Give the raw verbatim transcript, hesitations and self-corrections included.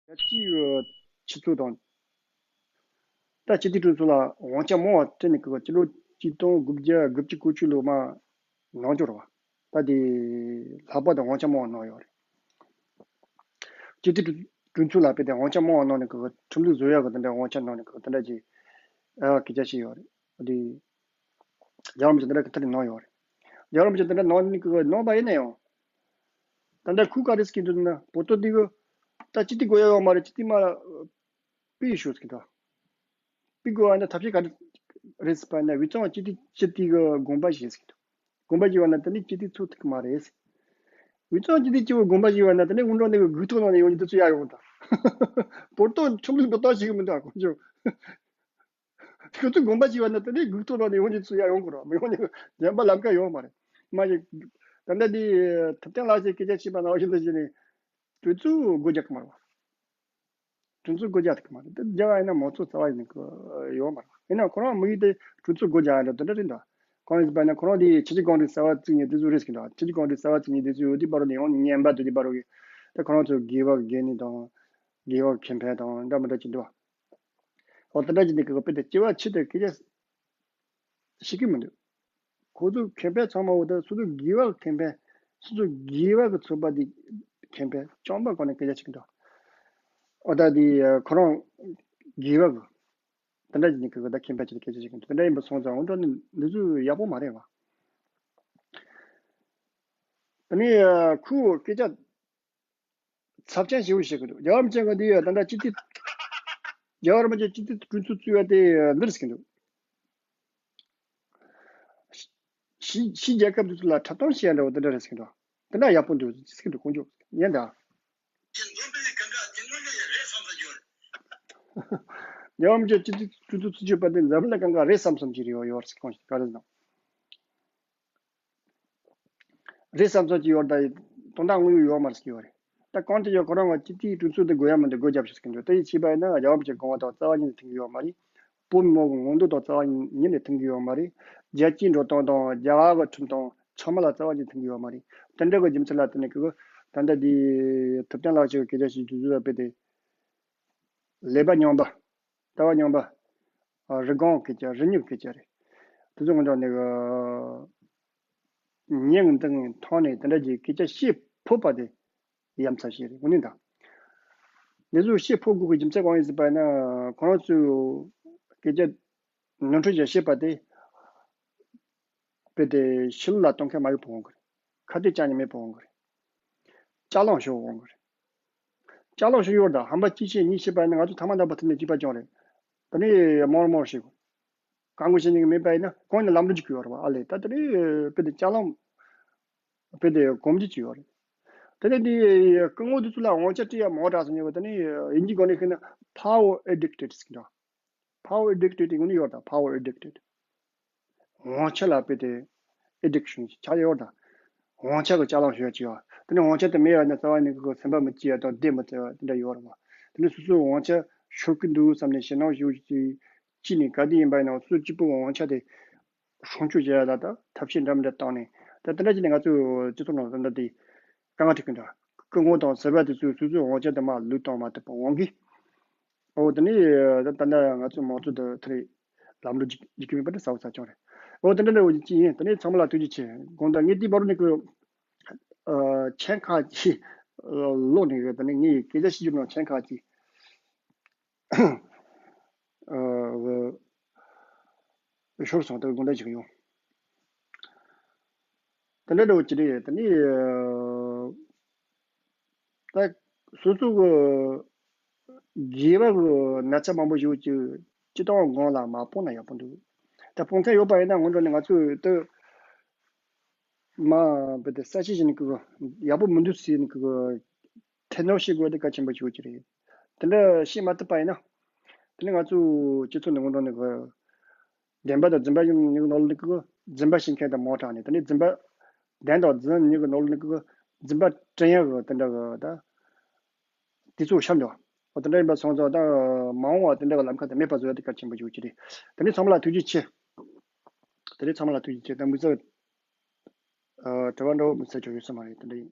ཡ་ཅི་ཡོད་ཆུ་ཚོད་དང་། ད་སྤྱི་འཐུས་གྲོས་ཚོགས་ལ་དབང་ཆ་མང་བ་སྤྲད་ནས་ཀྱི་སྤྱི་ལོ་ཆིག་སྟོང་དགུ་བརྒྱ་དགུ་བཅུ་གོ་གཅིག་ལོ་མ་ནང་འབྱོར་བ། ད་དེ་ལྷག་པར་དུ་དབང་ཆ་མང་བ་གནང་ཡོད་རེད། སྤྱི་འཐུས་གྲོས་ཚོགས་ལ་དཔེ་དེ་དབང་ཆ་མང་བ་གནང་ནས་ཀྱི་ཁྲིམས་ལུགས་བཟོ་ཡག་གི་དེ་འདྲ་དབང་ཆ་གནང་ནས་ཀྱི་དེ་འདྲ་ཅིག་ཨ་སྐད་ཆ་བཤད་ཡོད་རེད། དེ་རྒྱལ་བ་རིན་པོ་ཆེ་དེ་འདྲ་གི་ཐད་ནས་གནང་ཡོད་རེད། རྒྱལ་བ་རིན་པོ་ཆེ་དེ་འདྲ་གནང་ནས་ཀྱི་གནང་པ་ཡིན་ན་ཡང་། ད་ལྟ་ཁུ་ག་རེ་ཟེར་གྱི་འདུག་ན་བོད་ཐོག་འདི་གི་ད་སྤྱི་འཐུས་དགོས་ཡ་ཡོད་མ་རེད། སྤྱི་འཐུས་མ་ཕུད་ཤོག་ཟེར་གྱི་འདུག་ཕུད་དགོས་པ་ན་ཐབས་ཤེས་ག་རེ་རེད་ཟེར་བ་ན་ཝུའུ་ཀྲང་སྤྱི་འཐུས་སྤྱི་འཐུས་གི་དགོངས་པ་བཞེས་ཟེར་གྱི་འདུག་དགོངས་པ་བཞེས་པ་ན་དེ་ནི་སྤྱི་འཐུས་ཚོགས་ཐུབ་ཀྱི་མ་རེད། ཝུའུ་ཀྲང་སྤྱི་འཐུས་སྤྱི་བོ་དགོངས་པ་བཞེས་པ་ན་དེ་ནི་དབུ་འགྲོ་ནས་སྒུག་ཐོག་ནང་ནས་ཡོང་རྒྱུ་དེ་ཚོ་ཡར་ཡོང་དང་། བོད་ཐོག་ཁྲིམས་ལུགས་འགྲོ་སྟངས་ཤིག་མི་འདུག་ཁོང་ཚོ། ཁོ་ཚོས་དགོངས་པ་བཞེས་པ་ན་དེ་ནས་སྒུག་ཐོག་ནང་ནས་ཡོང་རྒྱུ་ཚོ་ཡར་ཡོང་དགོས་རེད། མི་ཡོང་ནས་གཞན་པ་ལམ་ཁ་ཡོད་མ་རེད། མ་གཞི་ད་ལྟ་འདི་ཐུབ་བསྟན་ལགས་ཀྱིས་སྐད་ཆ་བཤད་པ་ནང་བཞིན་དུ་བྱས་ནས་གྲོས་ཚོགས་སྒོ་རྒྱག་གི་མ་རེད་བ། གྲོས་ཚོགས་སྒོ་རྒྱག་ཐུབ་ཀྱི་མ་རེད། དེ་རྒྱག་པ་ཡིན་ན་མང་གཙོ་རྩ་བ་ཡིན་གི་ཡོད་མ་རེད། ཡིན་ན་ཁོ་རང་དམིགས་ཡུལ་དེ་གྲོས་ཚོགས་སྒོ་རྒྱག་ཡ་འདྲ་དེ་འདྲ་རེད་འདུག་གང་ཡིན་ཟེར་བ་ན་ཁོ་རང་དེ་ཕྱི་རྒྱལ་གང་རེད་གསར་བ་བཙུགས་ནས་དེ་ཚོ་རེད་ཟེར་གི་འདུག་ཕྱི་རྒྱལ་གང་རེད་གསར་བ་བཙུགས་ནས་དེ་ཚོ་ཡོད་དུས་བར་དུ་ནས་ཡང་ཉན་པ་དུ་དེ་བར་དུ་གི་ད་ཁོ་རང་ཚོ་དགེ་བ་དགེ་ནི་དང་དགེ་བ་ཁེ་ཕན་དང་འདྲ་མི་འདྲ་ཅིག་འདུག་འོ་དེ་འདྲ་ཅིག་འདུག་གི་དཔེ་དེ་སྐྱེ་བ་ཕྱི་དེ་སྐད་ཆ་ཤེས་ཀྱི་མི་འདུག་ཁོ་ཚོ་མཁན་པོ་ཚང་མ་འོ་ད་སོ་སོ་དགེ་བ་མཁན་པོ་སོ་སོ་དགེ་བ་གི་ཚོགས་པ་འདི་མཁན་པོ་བཅོམ་པ་གོ་ནས་སྐད་ཆ་ཅིག་འདུག་འོ་ད་འདི་ཁོ་རང་དགེ་བ་གི་དེ་འདྲ་ཅིག་ནི་གི་ད་མཁན་པོ་ཅིག་གི་སྐད་ཆ་ཅིག་འདུག་དེ་འདྲ་ཡིན་པ་སོང་ཙང་འོ་འགྲོ་ནི་འདི་ཚོ་ཡག་པོ་མ་རེད་བ། དེ་ནས་ཁོའི་སྐད་ཆ་ཚབས་ཆེན་ཞེ་པོ་བཤད་གི་འདུག་རྒྱལ་བ་རིན་པོ་ཆེ་གི་འདི་ཡ་ད་ལྟ་སྤྱི་འཐུས། རྒྱལ་བ་རིན་པོ་ཆེ་སྤྱི་འཐུས་གྲོས་ཚོགས་བཙུགས་ཡ་དེ་འདི་རེད་ཟེར་གི་འདུག་ཕྱི་ཕྱི་རྒྱལ་ཁབ་དེ་ཚོ་ལ་འཁྲབ་སྟོན་བྱེད་ཡ་འདྲ་བོ་དེ་འདྲ་རེད་ཟེར་གི་འདུག་དེ་འདྲ་ཡག་པོ་འདུག་ཟེར་གི་འདུག་དཀོན་མཆོག་ཉན་ད། རྒྱལ་བ་རིན་པོ་ཆེ་སྤྱི་འཐུས་གྲོས་ཚོགས་བཙུགས་རྒྱུ་བར་དུ་འཛམ་བུ་གླིང་གང་ག་རེད་བསམ་བསམ་གྱི་རེ་བ་ཡོད་རེད་ཟེར་གང་ཞིག་ག་རེ་ཟེར་ན། རེད་བསམ་བསམ་གྱི་ཡོད་རེད་ད། དོན་དག་དངོས་ཡོད་ཡོད་མ་རེད་ཟེར་གྱི་ཡོད་རེད། ད་གང་དེ་ཡོད་ཁོ་རང་གི་སྤྱི་འཐུས་གྲོས་ཚོགས་འདི་དགོས་ཡ་མི་འདུག་སྒོ་རྒྱབ་ཤོག་ཟེར་གྱི་འདུག་དེ་ཡིས་བྱས་པ་ཡིན་ན་རྒྱལ་བ་རིན་པོ་ཆེ་དགོངས་པ་དང་རྩ་བ་ཉིད་ནས་མཐུན་གྱི་ཡོད་མ་རེད། བོད་མི་མང་གི་མངོན་འདོད་དང་རྩ་བ་ཉིད་ནས་མཐུན་གྱི་ཡོད་མ་རེད། རྒྱལ་སྤྱིའི་འགྲོ་སྟངས་དང་རྒྱ་གར་གྱི་ཁྲིམས་དང་ཚང་མ་ལ་རྩ་བ་ཉིད་མཐུན་གྱི་ཡོད་མ་རེད། དེ་འདྲ་གི་རྒྱུ་མཚན་ལ་བརྟེན་ནས་ཀྱི་ད་ལྟ་འདི་ཐུབ་བསྟན་ལགས་ཀྱི་སྐད་ཆ་ཞིག་དུས་ཚོད་ལ་སྤེལ་ཏེ་ཀླད་པ་རྙིང་པ། ལྟ་བ་རྙིང་པ། ཨ། རི་སྒང་སྐད་ཆ་རི་ཉིལ་སྐད་ཆ་རེད། དེ་ཚོ་ང་ཚོ་ནི་ཉིན་འདི་ཐོག་ནས་དེ་འདྲ་གྱི་སྐད་ཆ་བཤད་ཕོད་པ་དེ་ཡ་མཚན་ཞིག་རེད་དངོས་གནས་དང་། འདི་ཚོ་བཤད་ཕོད་དགོས་ཀྱི་རྒྱུ་མཚན་གང་ཡིན་ཟེར་བ་ན་ཁོ་རང་ཚོས་སྐད་ཆ་ནོར་འཁྲུལ་ཅན་བཤད་པ་དེ། དཔེ་དེ་ཕྱི་ལོགས་ལ་གཏོང་མཁན་མ་ཡོང་བ་འོང་གི་རེད། ཁ་གཏད་བཅག་ནས་མེད་པ་འོང་གི་རེད། ལྕགས་ལམ་ཞོག་འོང་གི་རེད། ལྕགས་ལམ་ཞོག་ཡོད་ད་ཧམ་པ་གཅིག་བྱས་གཉིས་བྱས་པ་ཡིན་ན་ང་ཚོ་ཐ་མ་དང་པོ་ཐུག་ནས་གཅིག་པ་ཅང་རེད། ད་ནི་མོར་མོར་ཞིག་གང་དགོས་བྱེད་ཉན་གི་མེད་པ་ཡིན་ན་གོང་ནས་ལམ་འགྲོ་གཅིག་གི་ཡོད་རེད་བ་ཨ་ལས་ད་དེ་ནི་དཔེ་དེ་ལྕགས་ལམ་དཔེ་དེ་གོམས་འདྲིས་གཅིག་ཡོད་རེད། དེ་ནི་དེ་སྐུ་ངོ་དེ་ཚོ་ལ་དབང་ཆ་སྤྲད་ཡ་མང་དྲགས་སོང་ཉོ་བ་དེ་ནི་དབྱིན་ཇིའི་སྒོ་ནས་ཤེས་ན་power addicted ཟེར་གི་འདུག Power addicted དེ་དངོས་གནས་ཡོད་ད། Power addicted དབང་ཆ་ལ་དཔེ་དེ་addiction ཆགས་ཡོད་ད། དབང་ཆ་གི་ལྕགས་ལམ་ཞོག་ཅིག་ཡོད། དེ་ནས་དབང་ཆ་དེ་མེད་ཡོད་ན་རྩ་བ་ནས་ཀྱི་སེམས་པ་མི་སྐྱིད་ཡ་དང་བདེ་མི་ཚོར་བ་དེ་འདྲ་ཡོད་རེད་བ། དེ་ནས་སོ་སོའི་དབང་ཆ་ཤོར་གི་འདུག་བསམ་ནས་ཞེད་སྣང་ཞིག་ཅིག་ཅིག་ནས་ག་དུས་ཡིན་པ་ཡིན་ན་སོ་སོ་གཅིག་པུའི་དབང་ཆ་དེ་སྲུང་སྐྱོབ་བྱེད་ཡ་ད་ད་ཐབས་ཤེས་འདྲ་མི་འདྲ་བཏང་ནས་ད་དེ་འདྲ་བྱས་ནས་ང་ཚོའི་སྤྱི་ཚོགས་ནང་ད་ལྟ་དེ་དཀའ་ངལ་འཕྲད་ཀྱི་འདུག་སྐུ་ངོ་དང་ཟུར་པ་དེ་ཚོས་སོ་སོའི་དབང་ཆ་དེ་མར་ལུགས་བཏང་མ་ཐུབ་པ་འོང་གི། ཨོ་དེ་ནས་ད་ལྟ་ང་ཚོའི་མང་གཙོ་དེ་ཐད་ལམ་འགྲོ་རྒྱུ་རྒྱུ་མེད་པ་དེ་ས་བོ་ས་ཆུང་རེད། ཨོ་དེ་འདྲ་འདྲ་བོ་ཅི་ཡིན་དེ་ནས་ཚང་མ་ལ་ཐུགས་རྗེ་ཆེ། དགོངས་དག་ངས་དེའི་བར་ནས་ཀྱི་མཆན་ཁག་ཅིག་ཀློག་ནས་ཡོད། དེ་ནས་ངས་སྐད་ཆ་བཤད་རྒྱུ་ནང་མཆན་ཁག་ཅིག་ཤོར་སོང་། དེ་དགོངས་དག་ཞུ་གི་ཡོད། དེ་འདྲ་འདྲ་བོ་ཅི་རེད། དེ་ནས་ད་སོ་སོ་གི་དགེ་བ་གི་ན་ཚ་མང་པོ་ཞིག་ཅིག་སྤྱི་བཏང་སྒང་ལ་མ་སྤོང་ན་ཡག་པོ་འདུག་ད་སྤོང་ཚད་ཡོད་པ་ཡིན་ན་སྔོན་འགྲོ་ནས་ང་ཚོས་ད་མ་བི་དེ་ས་ཆ་ཞིག་ནས་ཀི་གི་ཡག་པོ་མི་འདུག་ཟེར་ནས་ཀི་གི་ཐེ་ནོ་ཞིག་དགོས་དེ་གལ་ཆེན་པོ་ཞིག་ཅིག་རེད། དེ་འདྲ་ཤེས་མ་ཐུབ་པ་ཡིན་ན་དེ་ནས་ང་ཚོའི་སྤྱི་ཚོགས་ནས་སྔོན་འགྲོ་ནས་ཀི་བདེན་པ་དང་རྫུན་པ་གཉིས་ཀྱི་ནང་ལ་ཀི་རྫུན་པ་བཤད་མཁན་དང་མང་དྲགས་ནས་དེ་ནས་རྫུན་པ་བདེན་དང་རྫུན་གཉིས་ཀྱི་ནང་ལ་ཀི་རྫུན་པ་དྲན་ཡག་གི་དེ་འདྲ་གི་ད་དེ་ཚོ་ཤར་འདུག་འོ་དེ་འདྲ་ཡིན་པ་སོང་ཙང་ད་མ་འོངས་པ་དེ་འདྲ་གི་ལམ་ཁ་དེ་མེད་པ་བཟོ་ཡ་དེ་གལ་ཆེན་པོ་ཞིག་ཅིག་རེད། དེ་ནས་ཚང་མ་ལ་ཐུགས་རྗེ་ཆེ། དེ་ནས་ཚང་མ་ལ་ཐུགས་རྗེ་ཆེ། ད་དམིགས་བསལ་དྲི་བ་འདྲ་བོ་དམིགས་བསལ་ཅིག་ཡོད་ས་མ་རེད། དེ་འདྲ་ཡིན།